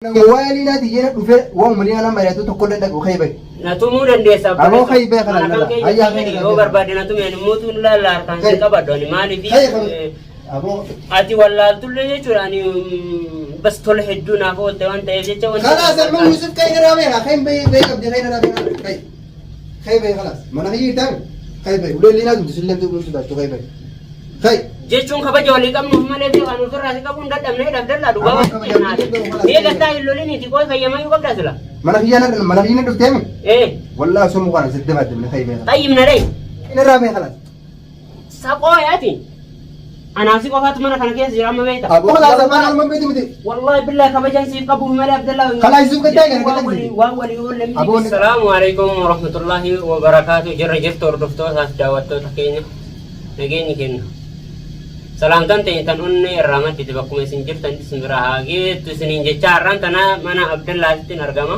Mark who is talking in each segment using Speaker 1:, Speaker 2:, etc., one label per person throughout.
Speaker 1: Waa'ee liinaa tiyyee dhufee waan liinaa nama mari'atu tokko illee dhaqu kee bahe.
Speaker 2: Na tumuu dandeessa.
Speaker 1: Aboo kai bee kana
Speaker 2: Mana kan
Speaker 1: nala.
Speaker 2: keenya
Speaker 1: Hayyaa kai
Speaker 2: yoo
Speaker 1: kana.
Speaker 2: barbaade na tumeen immoo tun laalla harkaan si
Speaker 1: Kai.
Speaker 2: qabadhu ani maaliif
Speaker 1: Kai kana. Aboo.
Speaker 2: ati wallaaltullee jechuudha ani bas tola hedduu naaf oolte waan ta'eef jecha wanti
Speaker 1: Kalaas amma Yusuf kai na raabee haa kai bahee bahee qabdee kai na raabee kai. Kai bahee kalaas mana kiyyee taa'e kai bahee ulee liinaa tumti sillee tumti sodaachuu kai bahee. Kai.
Speaker 2: Jechuun kabaja walii qabnuuf malee fi kan ofirraa si qabuun dadhabne dhabdallaa dhugaa
Speaker 1: Amma
Speaker 2: waan
Speaker 1: kabaja
Speaker 2: kennaati.
Speaker 1: walii qabnu
Speaker 2: Mee gattaa hin loliniiti qooy fayyamayyuu qabdaa sila.
Speaker 1: Mana kiyyaa na mana kiyyaa na dhuftee mi?
Speaker 2: Ee
Speaker 1: Wallaahi osoo mukaan asitti dabaddamne kai bahee.
Speaker 2: xayyib na dhayi.
Speaker 1: Na raabee kalaas.
Speaker 2: Saqoo yaati. Anaaf si qofaatu mana kana keessa jira amma beekta.
Speaker 1: Aboo kalaas afaan armaan beektu miti.
Speaker 2: Wallahi billahi kabajan siif qabuuf malee Abdallah.
Speaker 1: Kalaas Yusuf gaddaa gara
Speaker 2: Waan
Speaker 1: gaddaa
Speaker 2: walii waan walii oolle miti.
Speaker 1: Aboo ni-
Speaker 2: Assalaamu alaikum warahmatullahi wabarakaatu. Jirra jirtu hordoftootaaf daawwattoota keenya. Nageenyi keenya. Salaamtaan teenya tan onnee irraa maddite bakkuma isin jirtanitti isin bira haa geettu isiniin jechaa har'aan tana mana Abdallaatittiin argama.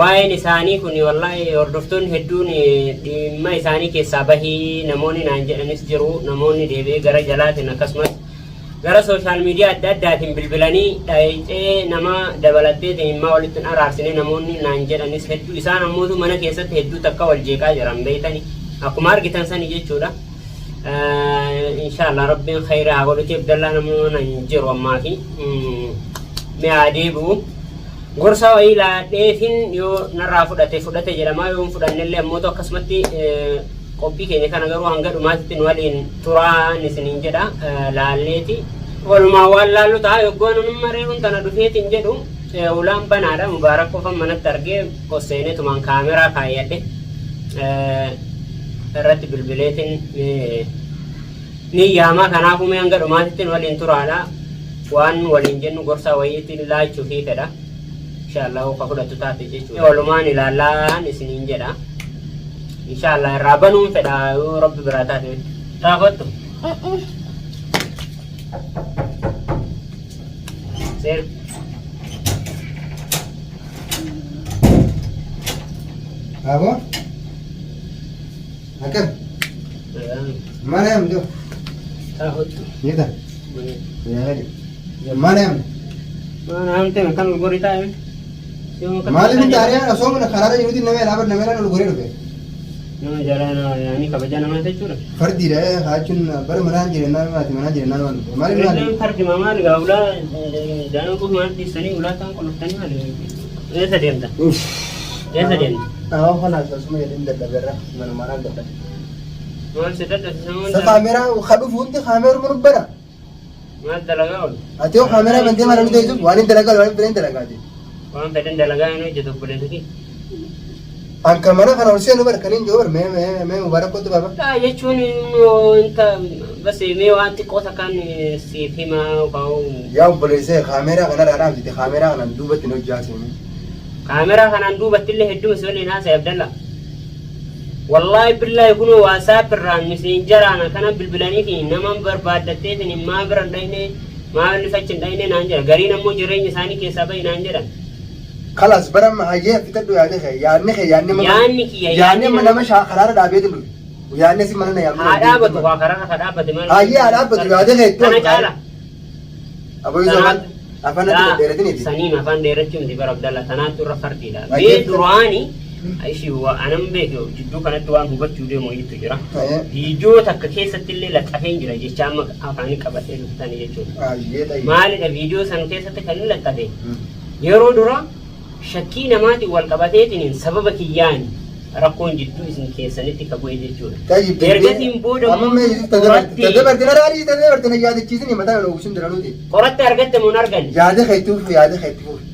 Speaker 2: Waa'een isaanii kun wallaahi hordoftoonni hedduun dhimma isaanii keessaa bahii namoonni naan jedhanis jiru namoonni deebi'ee gara jalaatiin akkasumas gara sooshaal miidiyaa adda addaatiin bilbilanii dhayicee nama dabalatteetiin himmaa walitti hin araarsine namoonni naan jedhanis hedduu isaan ammootu mana keessatti hedduu takka wal jeeqaa jiran beeytani akkuma argitan sani jechuudha. Inshaallah rabbiin khayra haa godhuti Abdallaa namoota hin jiru ammaa fi mee haa deebi'u. Gorsa wayii laadheefin yoo narraa fudhate fudhate jedhama yoo hin fudhannellee ammootu akkasumatti qophii keenya kana garuu hanga dhumaatitti nu waliin turaan isiniin jedha laalleeti. Walumaa waan laallu ta'a yoggoon anumma reefuun tana dhufeetiin jedhu ulaan banaadha Mubaarak qofan manatti argee osseenetumaan kaameraa kaayyadhe irratti bilbileetiin ni yaamaa kanaafuu mee hanga dhumaatitti nu waliin turaadha. Waan waliin jennu gorsa wayiitiin laachuufii fedha. Inshaallah ka fudhattu taate jechuudha. Walumaan ilaallaan isiniin jedha. Inshaallah irraa banuun fedha yoo rabbi biraa taate. Taakottu. Seen.
Speaker 1: Aboo. Akkam. Mana yaamtu.
Speaker 2: Taakottu.
Speaker 1: Nita. Mana yaamtu.
Speaker 2: Mana hamte kan gorii taa'e.
Speaker 1: Maaliif hin taariyaa osoo mana karaarra jirutti nama ilaa nama ilaa ol goree dhufe.
Speaker 2: Nama jalaa nama yaani kabaja namaa jechuudha.
Speaker 1: Fardiidha haachuun bara manaan jireenyaa maati manaan jireenyaa nama dhufe. Maaliif maali?
Speaker 2: Illee fardi maal gaa ulaa daanuu qofa maal dhiistanii ulaa ta'an qoloftanii maal eessa deemta? Eessa deemta?
Speaker 1: Awwa kanaas asuma jedheen dadhabeerra manumaan dadhabe.
Speaker 2: Maal si dadhabsiisa maal
Speaker 1: Sa kaameraa ka dhufu hundi kaameeruma nubbana.
Speaker 2: Maal dalagaa oolu?
Speaker 1: Ati yoo kaameraa bantee maal nu teessuuf waan hin dalagaa waan fedhan dalagaa jee.
Speaker 2: Waan fedhan dalagaa hin hojjetu obboleessa kee.
Speaker 1: An kan mana kana ol seenu bar kan hin jiru bar mee mee mee mubaarak kottu baba.
Speaker 2: Taa jechuun immoo inta bas mee waan xiqqoo takkaan siif himaa kaa'u.
Speaker 1: Yaa obboleessa kaameraa kana irraa dhaabsite kaameraa kanaan duubatti hin hojjaasinu.
Speaker 2: Kaameraa kanaan duubatti illee hedduma si waliin haasa'e Abdalla. Wallaahi billaahi kunoo WhatsApp irraan miseenjaraan akkana bilbilaniiti nama barbaaddatteetiin maa bira hin dhayne maaliif achi hin dhayne naan jedha gariin ammoo jireenya isaanii keessaa bahi naan jedhan.
Speaker 1: Kalas bara amma hayyee fixadhu yaadni kee yaadni kee yaadni amma
Speaker 2: Yaadni kiyya
Speaker 1: yaadni
Speaker 2: yaadni
Speaker 1: amma
Speaker 2: nama
Speaker 1: nama shaa karaarra dhaabeetu dhufe yaadni si mana na yaamne
Speaker 2: haa dhaabatu waa karaarra haa dhaabbate maal
Speaker 1: Hayyee haa dhaabbatu yaada kee itti
Speaker 2: kana
Speaker 1: ol
Speaker 2: caala.
Speaker 1: Aboo Yusuf afaan afaan natti dheeratiniiti.
Speaker 2: Saniin afaan dheerachuu miti bara Abdalla tanaatu irra fardiidha.
Speaker 1: Baay'ee
Speaker 2: Mee duraani ishii waa anan beeku jidduu kanatti waan hubachuu deemu wayiitu jira.
Speaker 1: Baay'ee.
Speaker 2: Viidiyoo takka keessatti illee laxxafeen jira jecha amma afaanii qabadhee dhuftani jechuudha.
Speaker 1: Baay'ee ta'e.
Speaker 2: Maalidha viidiyoo san keessatti kan inni laxxafe? Yeroo dura shakkii namaatiin wal qabateetiin sababa kiyyaan rakkoon jidduu isin keessanitti ka bu'e jechuudha.
Speaker 1: Tayyib
Speaker 2: Ergasiin booda
Speaker 1: amma mee Yusuf
Speaker 2: qorattee
Speaker 1: tadabarte na raadii tadabarte na yaadachiisini mataa na uwwisun diranuuti.
Speaker 2: qoratte argatte moo hin arganne?
Speaker 1: Yaada kee itti fufi yaada kee itti fufi.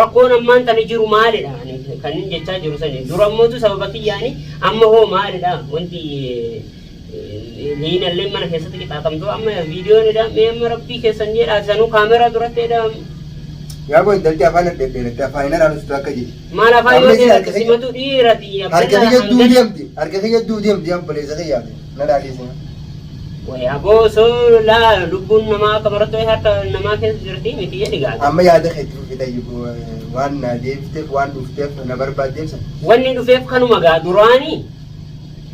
Speaker 2: Rakkoon ammaan tana jiru maalidha? Ani kan inni jechaa jiru sani. Dura ammootu sababa kiyyaani amma hoo maalidha? Wanti liinallee mana keessatti qixaaxamtu amma viidiyoonidha. Mee amma rabbii keessan jedhaa sanuu kaameraa duratti jedha.
Speaker 1: Yaa boo intalti afaan dhedheeratte afaan hin araanustu akka jedhi.
Speaker 2: Maal afaan
Speaker 1: Amma
Speaker 2: yoo
Speaker 1: isin
Speaker 2: dheerate
Speaker 1: harka kiyya
Speaker 2: simatu dhiirati
Speaker 1: harka
Speaker 2: Abdallaa
Speaker 1: kiyya duu
Speaker 2: hangana.
Speaker 1: deemti harka kiyya duu deemti yaa obboleessa kiyyaa na dhaadhiisina.
Speaker 2: Way aboo osoo laa lubbuun namaa akka marattu harka namaa keessa jirti miti jedhi gaata.
Speaker 1: Amma yaada kee itti fufi tayyib waan na deebifteef waan dhufteef na barbaaddeef sana.
Speaker 2: Wanni dhufeef kanuma gaa duraanii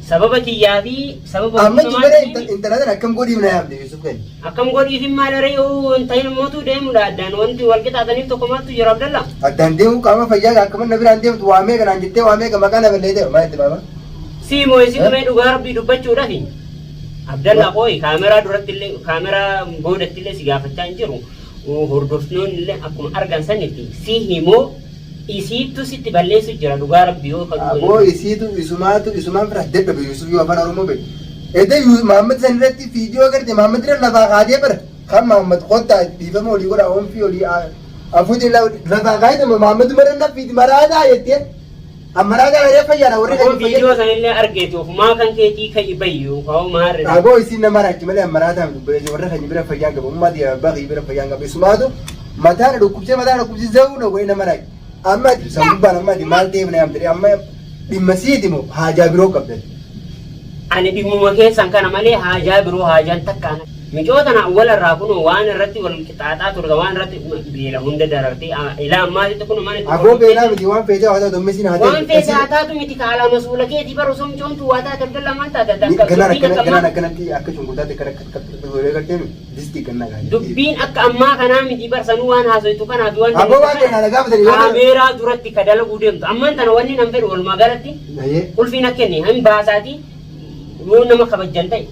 Speaker 2: Sababa kiyyaa fi sababa
Speaker 1: Amma
Speaker 2: hundumaa
Speaker 1: jibara intala tana akkam godhiif na yaamte Yusuf keenya.
Speaker 2: Akkam godhiif maal ree yoo hin ta'in mootu deemudha addaan wanti wal qixaaxaniif tokko maaltu jira Abdalla.
Speaker 1: Addaan deemuu qaama fayyaa akkam na biraan deemtu waa meeqa naan jettee waa meeqa maqaa na balleessite maal itti baaba?
Speaker 2: Sii moo isin mee dhugaa rabbii dubbachuudhafi. Abdalla qooyi kaameraa duratti illee kaameraa boodatti illee si gaafachaa hin jiru. Hordoftoonni illee akkuma argan sanitti si himoo isiittu sitti balleessu jira dhugaa rabbii yoo kan
Speaker 1: Aboo isiitu isumaatu isumaan fira dadhabe Yusuf yoo afaan Oromoo beeku. Ede Mahammad san irratti viidiyoo agarte Mahammad irra lafaa kaatee bara kan Mahammad kottaa dhiifama olii godha oomfii olii afuutiin lafaa kaatee Mahammad mara naffiiti maraataa jettee ammaraataa garee fayyaadha warri
Speaker 2: Aboo
Speaker 1: kan
Speaker 2: viidiyoo sanillee argeeti ofumaa kan keetii ka'i bayyu kaa'u maarre.
Speaker 1: Aboo isiin nama raachi malee ammaraataa miti obboleessi warra kan bira fayyaan qabu ummaa abbaa kiyya bira fayyaan qabu isumaatu mataan dhukkubsee mataan dhukkubsee zawuu na godhee nama raachi. Amma ati sammubbaan amma ati maal ta'eef na yaamte amma dhimma siiti moo haajaa biroo qabda.
Speaker 2: Ani dhimmuma keessan kana malee haajaa biroo haajaan takkaan. Micoo tana awwala irraa kun waan irratti wal qixaaxaa turte waan irratti beela hunda darartee ilaa ammaatitti kun mana itti
Speaker 1: Aboo beelaa miti waan feetee haa ta'u misiin haa ta'u.
Speaker 2: Waan feete haa taatu miti kaalaa masuula keetii bara osoo micoon tu waa taate Abdallaa maal taate akka
Speaker 1: Ganaan
Speaker 2: dubbiin
Speaker 1: akkana
Speaker 2: akka
Speaker 1: ganaan
Speaker 2: ammaa
Speaker 1: akkanatti akka shunkurtaatti akkana akka godhee galtee distii gannaa gahaa.
Speaker 2: dubbiin akka ammaa kanaa miti bar sanuu waan haasoytu kanaa fi waan
Speaker 1: Aboo waan kana gaafatanii yoo ta'u.
Speaker 2: kaameeraa duratti ka dalaguu deemtu ammaan tana wanni nan fedhu walumaa galatti qulfiin akka inni hin baasaatii yoo nama kabajjan ta'e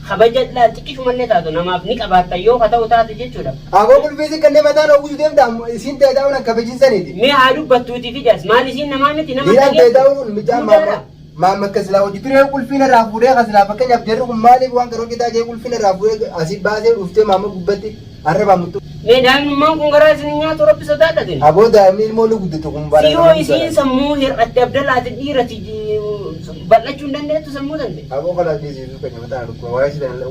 Speaker 2: kabaja laa xiqqishumallee taatu namaaf ni qabaatta yoo ka ta'u taate jechuudha.
Speaker 1: Aboo qulfii si kanneen mataan ogusu deemta isiin ta'e ta'uun akka kabachiisaniiti.
Speaker 2: Mee haa dubbattuuti fidas maal isiin namaa miti nama
Speaker 1: Dhiiraan ta'e
Speaker 2: dhageessu.
Speaker 1: ta'uun mijaan
Speaker 2: Guddaadha.
Speaker 1: maamma akka silaa hojii turee qulfiin irraa fuudhee kan silaa fakkeenyaaf jarri kun maaliif waan kana hojjetaa jee qulfiin irraa fuudhee asii baasee dhuftee maamma gubbatti arrabaa muttu.
Speaker 2: Mee daa'imummaan kun garaa isin nyaatu rabbi sodaadhatin.
Speaker 1: Aboo daa'imni ilmoo ni guddatu kun bara.
Speaker 2: Siyoo isiin sammuu hir'atte Abdallaati dhiirati bal'achuu hin dandeettu sammuu tante.
Speaker 1: Aboo kalaa dhiisii keenya mataan dhukkuba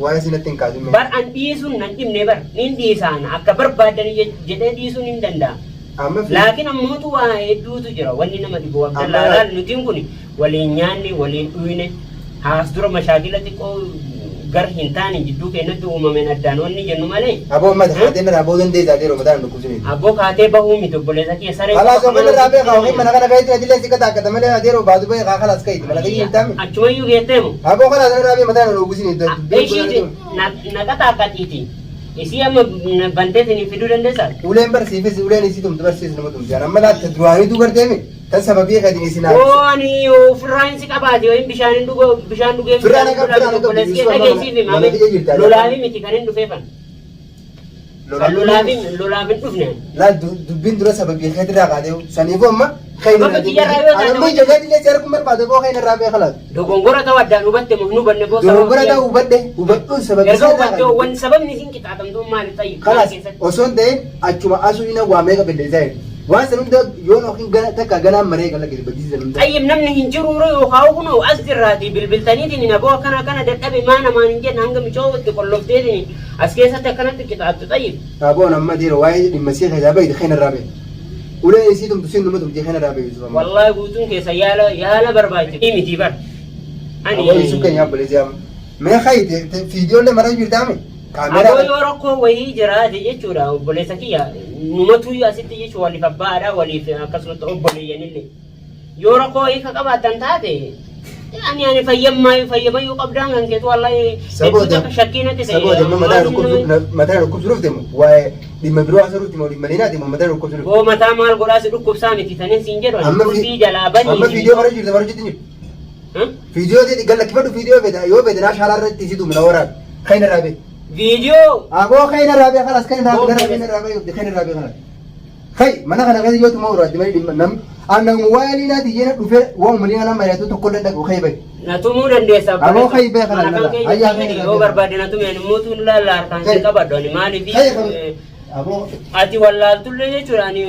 Speaker 1: waa'ee sinatti hin kaasin.
Speaker 2: Bar an dhiisuun nan dhibne bar nin dhiisaan akka barbaadani jedhee dhiisuun hin danda'a.
Speaker 1: Amma fi
Speaker 2: Laakiin ammootu waa hedduutu jira wanni nama dhibu Abdallaa
Speaker 1: Amma-
Speaker 2: laal nutiin kun waliin nyaanne waliin dhuyne haas dura mashaakila xiqqoo gar hin taane jidduu keenyatti uumameen addaan wanni jennu malee
Speaker 1: aboo mata haatee irraa boo dandeessaa yeroo mataan dhukkubsine.
Speaker 2: abboo kaatee bahuu miti obboleessa kiyya saree
Speaker 1: Kalaas of irraa beekaa yookiin mana kana keessatti adilee si qataaqata malee adeeroo baatu bahee kaa kalaas ka'iti mana kiyya hin taame.
Speaker 2: Achumayyuu geetteemu.
Speaker 1: Aboo kalaas irraa bee mataan dhukkubsine.
Speaker 2: Ishiiti naqataa akkatiiti. Isii amma bantee isin fiduu dandeessaa?
Speaker 1: Uleen barsiifis uleen isii tumtu barsiis nama tumti. Amma laata duraaniitu garteemi tan sababii keetiin isin haa.
Speaker 2: Oo ani ofirraa hin si qabaate yookiin bishaan hin dhugoo bishaan dhugee
Speaker 1: Firraa na qab- firraa na qab-
Speaker 2: obboleessi kee
Speaker 1: Yusuf amma
Speaker 2: dhageessiif
Speaker 1: mana kiyya jirta.
Speaker 2: lolaafi miti kan hin dhufeefan. Kan lolaafi lolaaf hin dhufne.
Speaker 1: Laal dubbiin dura sababii keetirraa kaatee saniifuu amma
Speaker 2: Bakka kiyyarraa yoo taate
Speaker 1: Amma ija keetillee si arguun barbaade boo keenya irraa bee kalaas.
Speaker 2: Dogongora ta'uu addaan hubatte moo hin hubanne boo
Speaker 1: Dogongora ta'uu hubadhe hubadhuun sababii
Speaker 2: Erga
Speaker 1: isaa
Speaker 2: hubatte
Speaker 1: irraa
Speaker 2: wanni sababni isin qixaaxamtuun maali ta'i?
Speaker 1: Kalaas osoo hin ta'in achuma asuu ina waa meeqa balleessaa jiru. Waan san hunda yoon yookiin gana takka ganaan maree gala gadi badiisa san hunda.
Speaker 2: Xayyib namni hin jiru yookaan kunoo as jirraati bilbiltaniitiin hin aboo akkana akkana dadhabe maa namaan hin jenne hanga micoo itti qollofteetiin as keessatti akkanatti qixaattu xayyib.
Speaker 1: Aboon amma dhiira waa'ee dhimma sii keessaa bahi keenya irraa bahi. Uleen isii tumtu siin numa tumti keenya irraa bahi Yusuf amma.
Speaker 2: Wallaahi guutuun keessa yaala yaala barbaachisa. Miti bar. Ani
Speaker 1: Aboo Yusuf keenya obboleessi amma. Mee kayi fiidiyoollee maraa jirtaame.
Speaker 2: Aboo
Speaker 1: Kaameraa.
Speaker 2: yoo rakkoo wayii jiraate jechuudha obboleessa kiyya numatu asitti jechuun waliif abbaadha waliif akkasumatti obboleeyyanillee. Yoo rakkoo wayii ka qabaattan taate ani ani fayyammaa fayyamayyuu qabdaan kan keetu wallaahi
Speaker 1: Saboota
Speaker 2: hedduutu shakkii natti ta'e.
Speaker 1: Saboota amma mataa mataa dhukkubsu dhufte moo waa'ee dhimma biroo haasa'u dhufte moo dhimma liinaati moo mataa dhukkubsu dhufte.
Speaker 2: Boo mataa maal godhaa si dhukkubsaa miti tanin siin jedhu ani
Speaker 1: Amma
Speaker 2: qulfii jalaa banii.
Speaker 1: Amma fiidiyoo mara jirta mara jirti jiru. Fiidiyoo ta'e galla kifadhu fiidiyoo fedha yoo fedha naa shaalaa irratti isitu mina waraab kan irraa bee.
Speaker 2: Viidiyoo
Speaker 1: Aboo kan irraa bee kalas kan irraa bee kan irraa bee kan irraa bee kalas. Kai mana kana keessa yoo tuma uraatti malee dhimma nam annan waa'ee liinaati jeena dhufee waan liinaa nama mari'atu tokko illee dhaqu kai bai.
Speaker 2: na tumuu dandeessa.
Speaker 1: Aboo kai bee kana
Speaker 2: Mana kan
Speaker 1: nala.
Speaker 2: kee
Speaker 1: Ayyaa kai
Speaker 2: yoo barbaade na tumeen immoo tun laalla harkaan si qabadhu ani maaliif
Speaker 1: Kai aboo
Speaker 2: ati wallaaltullee jechuudha ani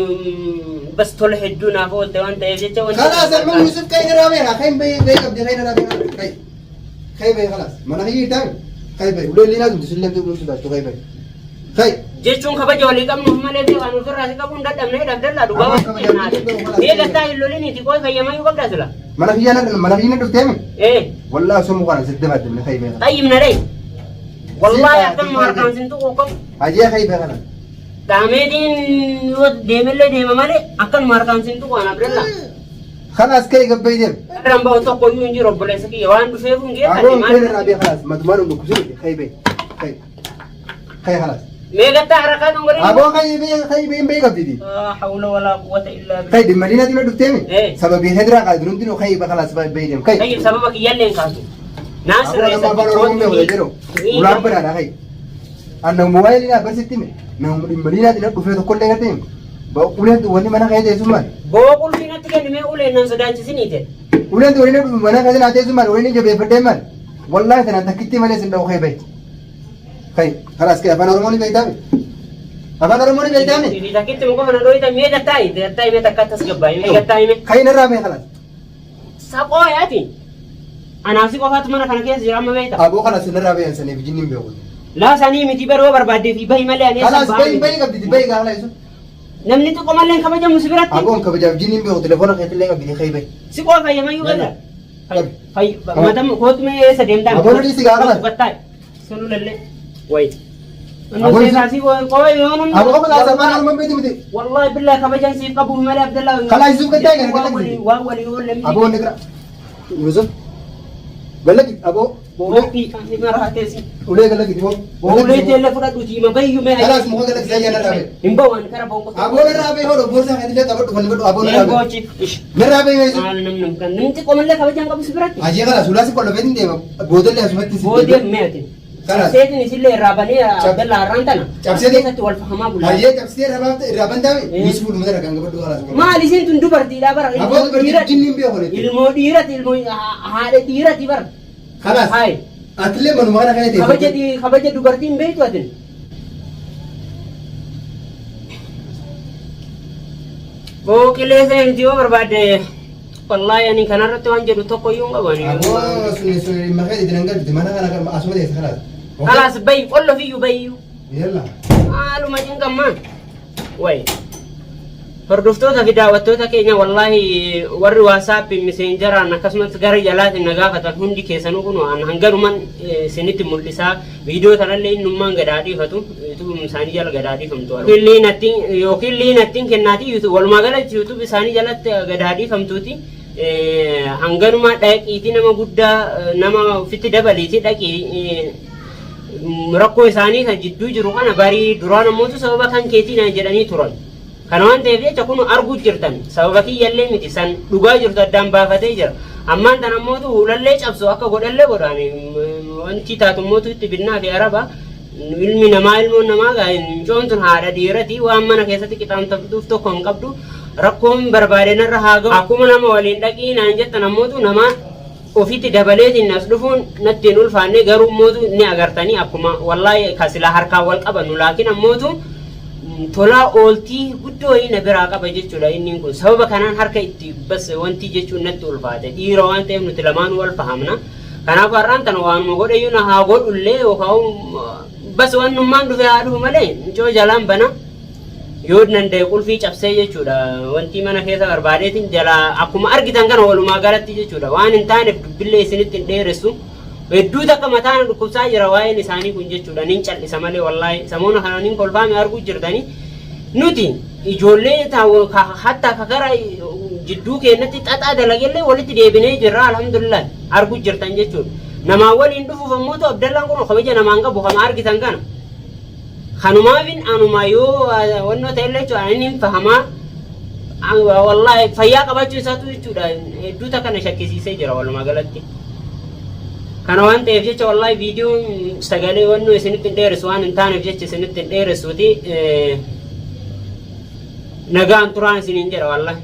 Speaker 2: bas tola hedduu naaf oolte waan ta'eef jecha wanti.
Speaker 1: خلاص المهم يوسف كاين رابعها خاين بي بي قبل خاين رابعها خاي خاي بي خلاص ما انا غير تاني خاي بي ولا اللي لازم تسلم تقول تسلم خاي بي خاي
Speaker 2: Jechuun kabaja walii qabnuuf malee fi kan ofirraa si qabuun dadhabnee dhabdallaa dhugaa
Speaker 1: Aboo
Speaker 2: waan
Speaker 1: kabaja
Speaker 2: ta'eef
Speaker 1: walii qabnu
Speaker 2: Mee gattaa hin loliniiti qooyi fayyamayyuu qabdaa sila.
Speaker 1: ما انا غير ما انا غير دفتامي
Speaker 2: Ee
Speaker 1: والله سمو قال سد بعد من خاي بي
Speaker 2: xayyib na dhayi. Wallaahi akkanuma harkaan sin tuquu qabu.
Speaker 1: اجي خاي بي خلاص
Speaker 2: Daameetiin yoo deemellee deema malee akkanuma harkaan sin tuqu an Abdallaa.
Speaker 1: Khalaas ka'ii gabbayi deem.
Speaker 2: Irraan ba'u tokko iyyuu hin jiru obboleessa kiyya waan dhufeef hin geeffate
Speaker 1: Aboon
Speaker 2: maal.
Speaker 1: ka'ii irraa bee khalaas matumaan hin dhukkubsin ka'ii bee. Ka'ii. Ka'ii khalaas.
Speaker 2: Mee gattaa harakaa kan godhani.
Speaker 1: Aboo ka'ii bee ka'ii bee hin bee qabditi.
Speaker 2: Laa hawla walaa quwwata illaa billah.
Speaker 1: Ka'ii dhimma diinaa dhimma dhufteemi.
Speaker 2: Eh.
Speaker 1: Sababii hediraa qaadi hundinuu ka'ii bee khalaas bee deem ka'ii.
Speaker 2: Tayyib sababa kiyyallee hin kaasu. Naa
Speaker 1: Aboo
Speaker 2: sirreessa.
Speaker 1: nama afaan Oromoo beeku jedhu. Ulaan banaadha ka'ii. Anna moobaayilii naa barsitti hime. Nama dhimma diinaa dhimma dhufee tokkollee gartee hime. Uleen wanni mana ka'ee teessu maali?
Speaker 2: Boo qulfii natti kenni mee uleen nan sodaachisiniite.
Speaker 1: Uleen wanni mana ka'ee naa teessu maali? Wanni jabeeffadhee maali? Wallaahi tanaan takkitti malee sin dha'u ka'ee bahi. Ka'e kalaas ka'e afaan Oromoo ni beektaami? Afaan Oromoo ni beektaami?
Speaker 2: Fi takkitti muka kana dhooyta mee gattaa'i gattaa'i mee takka tas gabbaa'i mee gattaa'i mee.
Speaker 1: Ka'e narraa bahi kalaas.
Speaker 2: Saqoo yaati. Anaaf si qofaatu mana kana keessa jira amma beekta.
Speaker 1: Aboo kalaas narraa bahi saniif jinni hin beeku.
Speaker 2: Laa sanii miti baroo barbaaddee fi bahi malee ani eessa
Speaker 1: Kalaas
Speaker 2: ba'a
Speaker 1: bahi
Speaker 2: miti.
Speaker 1: bahi qabditi bahi gaa kalaas.
Speaker 2: Namni xiqqoo malee hin kabajamu si biratti.
Speaker 1: Aboon kabajaaf jinni hin beeku telefoona keetillee qabditi ka'e bahi.
Speaker 2: Si qofa fayyamayyuu gala.
Speaker 1: Qabi.
Speaker 2: Matam kootu mee eessa deemtaa?
Speaker 1: Aboon dhiisi gaa kalaas.
Speaker 2: Gattaa'i. Sunu lallee. Wayi.
Speaker 1: Aboon
Speaker 2: Seesaa si qofa yoo namni.
Speaker 1: Aboo kalaas afaan Oromoo beekti miti.
Speaker 2: Wallahi billahi kabajan siif qabu malee Abdallah.
Speaker 1: Kalaas Yusuf gattaa'i kana
Speaker 2: Waan
Speaker 1: gattaa'i.
Speaker 2: walii waan walii oolle miti.
Speaker 1: Aboo ni gira. Yusuf. Galaki aboo.
Speaker 2: Booqii ni maraatee si.
Speaker 1: Ulee galaki boo.
Speaker 2: Ulee teellee fudhadhuuti ma bayyu mee.
Speaker 1: Kalaas muka galaki sayyaa narraa bahe.
Speaker 2: Hin ba'u ani kara ba'u.
Speaker 1: Aboo narraa bahe hodho boorsaa keetillee qabadhu fannifadhu aboo narraa bahe.
Speaker 2: Boochi. Ish.
Speaker 1: Narraa bahe Yusuf.
Speaker 2: Maal namni kan namni xiqqoo malee kabajaan qabu si biratti.
Speaker 1: Ajee kalaas ulaa si qollofeetiin deema. Boodallee asumatti si
Speaker 2: Boodee meetin.
Speaker 1: Kalaas.
Speaker 2: Cabseetiin isillee irraa banee Abdallah har'aan tana.
Speaker 1: Cabseetiin-
Speaker 2: Keessatti wal fahamaa bulaa.
Speaker 1: Ajee cabsitee irraa baafte irraa bantaame
Speaker 2: Eh.
Speaker 1: Yusuf ulumata irraa kan qabadhu kalaas.
Speaker 2: Maal isiin tun dubartiidha bara.
Speaker 1: Aboo dubartii jinni hin beeku jechuudha.
Speaker 2: Ilmoo dhiirati ilmoo haadha dhiirati bara.
Speaker 1: Kalaas.
Speaker 2: Hayi.
Speaker 1: Atillee manuma kana kana
Speaker 2: Kabaja
Speaker 1: teessee.
Speaker 2: kabaja dubartiin beektu atin. Boo qilee seensi yoo barbaadde wallaahi ani kanarratti waan jedhu tokko iyyuu hin qabu ani.
Speaker 1: Aboo suni suni dhimma keetii itti nan galchite mana kana asuma teesse kalaas.
Speaker 2: Kalaas bayi qollofiyyuu bayiyyuu.
Speaker 1: Yalla.
Speaker 2: Maaluma cinqammaa. Wayi. Hordoftoota fi daawwattoota keenya wallaahi warri WhatsApp messengeraan akkasumas gara jalaatiin na gaafatan hundi keessanuu kun waan hanganuman isinitti mul'isaa viidiyoo tanallee innummaan gad haa dhiifatu YouTube isaanii jala gad haa dhiifamtu. Yookiin liinattiin kennaati YouTube walumaa galatti YouTube isaanii jalatti gad haa dhiifamtuuti. Hanganuma dhaqiitii nama guddaa nama ofitti dabaliitii dhaqii rakkoo isaanii kan jidduu jiru kana barii duraan ammootu sababa kan keetii naan jedhanii turan. Kana waan ta'eef jecha kun arguu jirtan sababa kiyyallee miti san dhugaa jirtu addaan baafatee jira. Ammaan tan ammootu hulallee cabsu akka godhallee godhaan wanti taatu ammootu itti binnaa fi araba ilmi namaa ilmoon namaa mucoon tun haadha dhiirati waan mana keessatti qixaamtamtuuf tokko hin qabdu rakkoon barbaade narra haa ga'u. Akkuma nama waliin dhaqii naan jettan ammootu nama ofitti dabaleetiin as dhufuun natti hin ulfaanne garuu ammootu ni agartanii akkuma wallaahi ka silaa harkaan wal qabannu laakiin ammootu tolaa ooltii guddoo na biraa qaba jechuudha inni kun sababa kanaan harka itti bas wanti jechuun natti ulfaate dhiira waan ta'eef nuti lamaanuu wal fahamna. Kanaaf har'aan tana waanuma godheyyuu na haa godhullee yookaan bas wannummaan dhufe haa dhufu malee mucoo jalaan bana yoo danda'e qulfii cabsee jechuudha wanti mana keessa barbaadeetiin jalaa akkuma argitan kana walumaa galatti jechuudha waan hin taaneef dubbillee isinitti hin dheeressu. Hedduu takka mataan dhukkubsaa jira waa'een isaanii kun jechuudha nin callisa malee wallaahi samoona kana nin kolfaame arguu jirtanii nuti ijoollee hatta kakara jidduu keenyatti xaxaa dalagellee walitti deebinee jirra alhamdulillah arguu jirtan jechuudha. Namaa waliin dhufuuf ammoo Abdallaan kun kabaja namaan qabu kama argitan kana. Kanumaafin anuma yoo wannoo ta'ellee jechuudha inni hin fahamaa wallaahi fayyaa qabaachuu isaatu jechuudha hedduu takka na shakkisiisee jira walumaa galatti. Kana waan ta'eef jecha wallaahi viidiyoon sagalee wannoo isinitti hin dheeressu waan hin taaneef jecha isinitti hin dheeressuuti nagaan turaan isiniin jedha wallaahi.